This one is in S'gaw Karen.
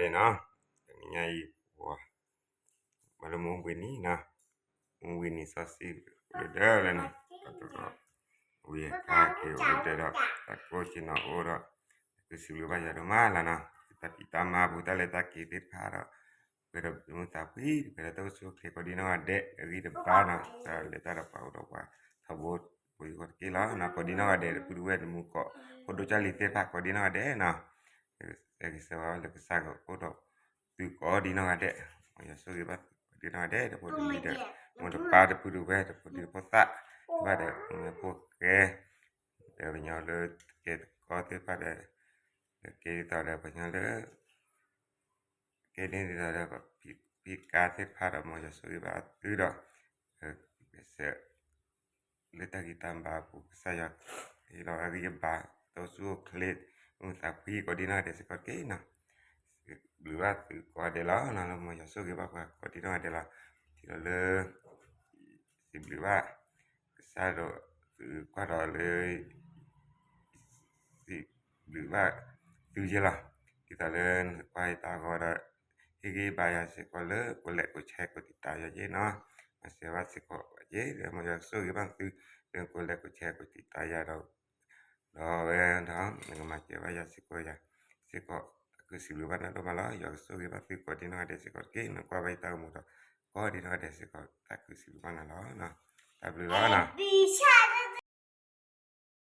နီၤ, တနံၤညါအံၤ ပှၤ မၤလၢမူဘှံးနံၤနီၤ, မူဘှံးနံၤစီဆှံ အိၣ်လၢဒၢးလၢနီၤ, ဝံၤအခါက့ၤအိၣ်လၢဒၢးဒီး တၢ်ကိးက့ၤနီၤအိၣ်ဒီး ကစံးဘျုးဘၣ်ယွၤဒိၣ်မးလီၤနီၤ, တၢ်ဖံးတၢ်မၤပူၤ တၢ်လဲၤတၢ်က့ၤသ့ၣ်တဖၣ်ဒီး ပှဲၤဒီးမူသးဖှံ ပှဲၤဒီးတၢ်အိၣ်ဆူၣ်အိၣ်ချ့ကိးဒံနီၢ်ဂၤဒဲး အဂံၢ်တဘါနီၤ, တၢ်လဲၤတၢ်ဒီးပှၤအိၣ်ဒီးပှၤထီဘိ ပှၤယိၤကီၢ်တက့ၢ်လီၤနီၤ, ကိးဒံနီၢ်ဂၤဒဲး တပုၢ်တဝဲၢ်တမူကီး ဖိဒိၣ်ကၢ်လံၤသ့ၣ်တဖၣ်ကိးဒံနီၢ်ဂၤဒဲးနီၤ, ကစၢ်ယွၤလၢကစၢ်ကအိၣ်ဒီးသုကိးဒံနီၢ်ဂၤဒဲး, မ်ယွၤဆိၣ်ဂ့ၤဘၣ်သုကိးဒံနီၢ်ဂၤဒဲး တဖိတလံၤဒီး မိၢ်တပၢ်တပုၢ်တဝဲၢ် တဖိဒံဖိသၣ် တဖၣ်ဒီး မ့ၢ်ဖိၣ်ဃဲ ဒီးပှၤကညီလၢကဲတကီသ့ၣ်တဖၣ်ဒီး ကဲဒ်သိးဒီးပှၤကညီလၢ ကဲဒ်သိးဒီး ဖံးကါသ့ၣ်တဖၣ်ဒီး မ်ယွၤဆိၣ်ဂ့ၤဘၣ်သုဒီး ကစၢ် လၢတၢ်ဂံၢ်တၢ်ဘါအပူၤ ကစၢ်ယွၤ ဟ့ၣ်လီၤအဂံၢ်အဘါ တၢ်အိၣ်ဆူၣ်အိၣ်ချ့ မူသးဖှံကိးဒံနီၢ်ဂၤဒဲးစ့ၢ်ကီးတက့ၢ်နီၤ, စံးဘျုးဘၣ်သုကိးဂၤဒဲးလီၤနီၤ, လၢမ်ယွၤဆိၣ်ဂ့ၤဘၣ်ပှၤကိးဒံနီၢ်ဂၤဒဲးလီၤ, ထံၣ်လီၤလၢ စံးဘျုးဘၣ် ကစၢ်ဒီးသုကွၢ်ဒီးလၢ စံးဘျုးဘၣ်သုယဲလီၤ, ဒ်သိးလၢနကွၢ်ယတၢ်ဂီၤဒီး ဟ့ၣ်ဂံၢ်ဘါယၤစ့ၢ်ကီးလၢ ကိးလဲးကိးဆဲးကိးတံာ်တာ်ယၤယဲနီၤ, မၤစၢၤဘၣ်စ့ၢ်ကီးယဲ, မ်ယွၤကဆိၣ်ဂ့ၤဘၣ်သု လၢကိးလဲးကိးဆဲးကိးတံာ်တာ်ယၤဒီး ဒီးဝဲဒီး နကမၤစၢၤဘၣ်ယၤစ့ၢ်ကီးယၤ စ့ၢ်ကီး တၢ်ခုစံးဘျုးဘၣ်နၤဒိၣ်မးလီၤ, ယွၤကဆိၣ်ဂ့ၤဘၣ်သုကိးဒံနီၢ်ဂၤဒဲးစ့ၢ်ကီးတက့ၢ်, နကွၢ်ဘၣ်ယတၢ်အိၣ်မူဒီး ကိးဒံနီၢ်ဂၤဒဲးစ့ၢ်ကီး တၢ်ခုစံးဘျုးဘၣ်နၤလီၤ, တၢ်ဘျုးလီၤနီၤ.